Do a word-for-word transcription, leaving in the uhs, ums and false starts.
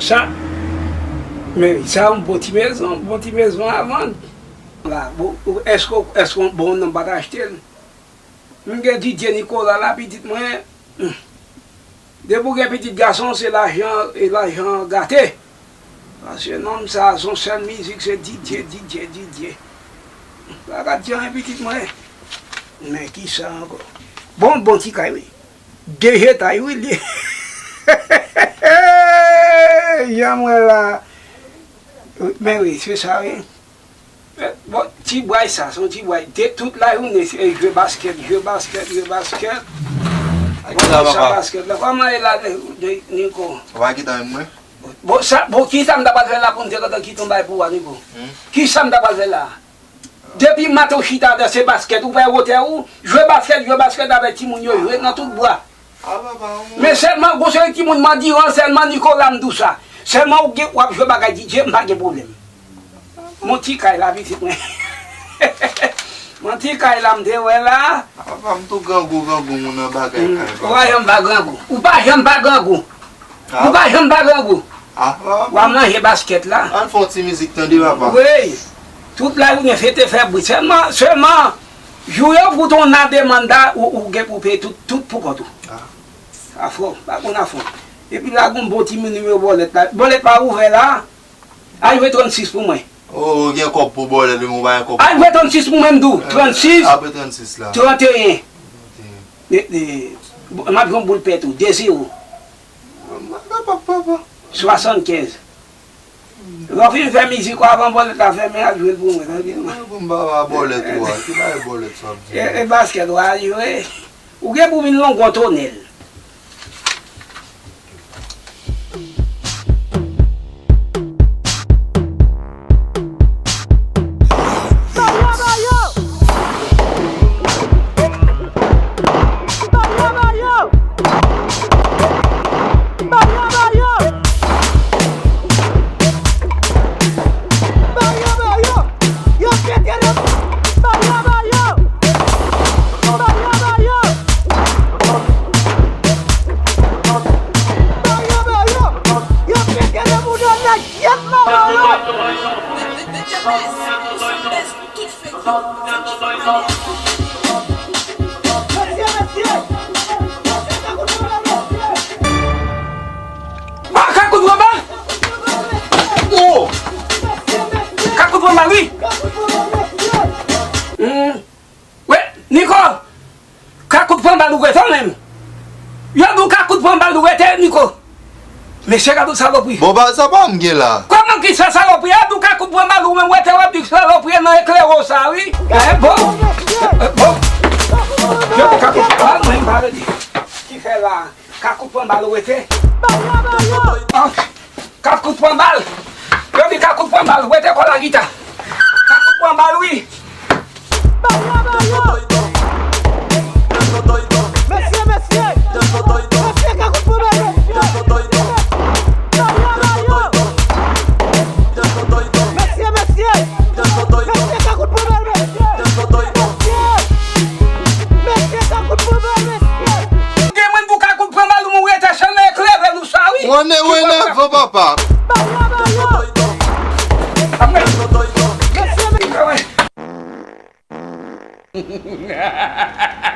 Sa, men sa yon bon ti mezon, bon ti mezon a vann. La, bon, èske, èske yon bon nonm pa ta achte l? M gen D J Nicolas la, pitit mwen. Hmm. Depi w gen pitit gason, se lajan, e lajan gate. Paske nonm sa, son sèl mizik, se D J, D J, D J. Pa gad jan pitit mwen. Men ki sa ankò? Bon, bon ti kay, wi. De etay, wi, li. Jan mwen la. Men wi, se sa, wi. Bon, ti bway sa, se yon ti bway. De, tout lajounen, se jwe baskèt, jwe baskèt, jwe baskèt. Bon, sa baskèt la. Kòman e la, Niko? Ou pa gentan menm mwen? Bon, sa, bon, ki sa m ta pral fè la pou m te kontan kite yon bay pou ou, Niko? Hmm? Ki sa m ta pral fè la? Depi maten w chita dan se baskèt, ou pa wè wotè ou, jwe baskèt, jwe baskèt avèk timoun yo, jwe nan tout bwa. Men sèlman, gon seri timoun mandiran, sèlman Nicolas m di w sa. Sèlman ou gen, w ap jwe bagay D J, m pa gen pwoblèm. Mon ti kay la, pitit mwen. Mon ti kay la, m te wè la. Apa m tou grangou, grangou, moun nan bagay kay. Ou pa janm pa grangou. Ou pa janm pa grangou. Ou pa janm pa grangou. W ap manje baskèt la. Ann fè yon ti mizik tande, papa. Wi. Tout lajounen fete fè bri. Sèlman, sèlman, jou yo pou ton nan demann la, ou, ou gen pou peye tout, tout pou kont ou. Afò, pa konn afò. Epi la, gon bon ti nimewo bòlèt la. Bòlèt pa ouvè la. Al jwe trannsis pou mwen. Oh, gen kòb pou bòlèt, men ou pa gen kòb. Al jwe trannsis pou mwen, m di w. Trannsis. Apre trannsis la. Tranteyen. M ap jwe yon boul pèt ou, de zewo. Mwen kapab, papa. Swasannkenz. Lè w fin fè mizik ou avan bòlèt la fèmen, al jwe l pou mwen, trankilman. Mwen pou m pa ba bòlèt ou a, ki bagay bòlèt sa ap di? E, e baskèt ou al jwe. Ou gen pou vin longon tonèl. Ah, Kakout pran bal! Oh! Kakout pran bal, wi! Hmm. Wi, Niko! Kakout pran bal ou rete menm. Yo di w Kakout pran bal ou rete, Niko. Mesye, gad yon salopri. Bon, ba, sa pa m gen la. Kòman ki sa salopri? Yo di w Kakout pran bal ou menm rete, w ap di salopri nan eklere w sa, wi. Eh, bon. Eh, bon. Yo di Kakout pran bal, mwen m pa rete. Ki fè la? Kakout pran bal ou rete. Ah. Kakout pran bal. Yo di Kakout pran bal. Wete kò la gita. Kakout pran bal, wi. Mesye, mesye. Mesye, Kakout pran bal, mesye. Mesye, mesye. Mesye, Kakout pran bal, mesye. Mesye, Kakout pran bal, mesye. Gen moun pou Kakout pran bal, ou rete sèlman eklere nou sa, wi. Ou ane, ou ane avan, papa.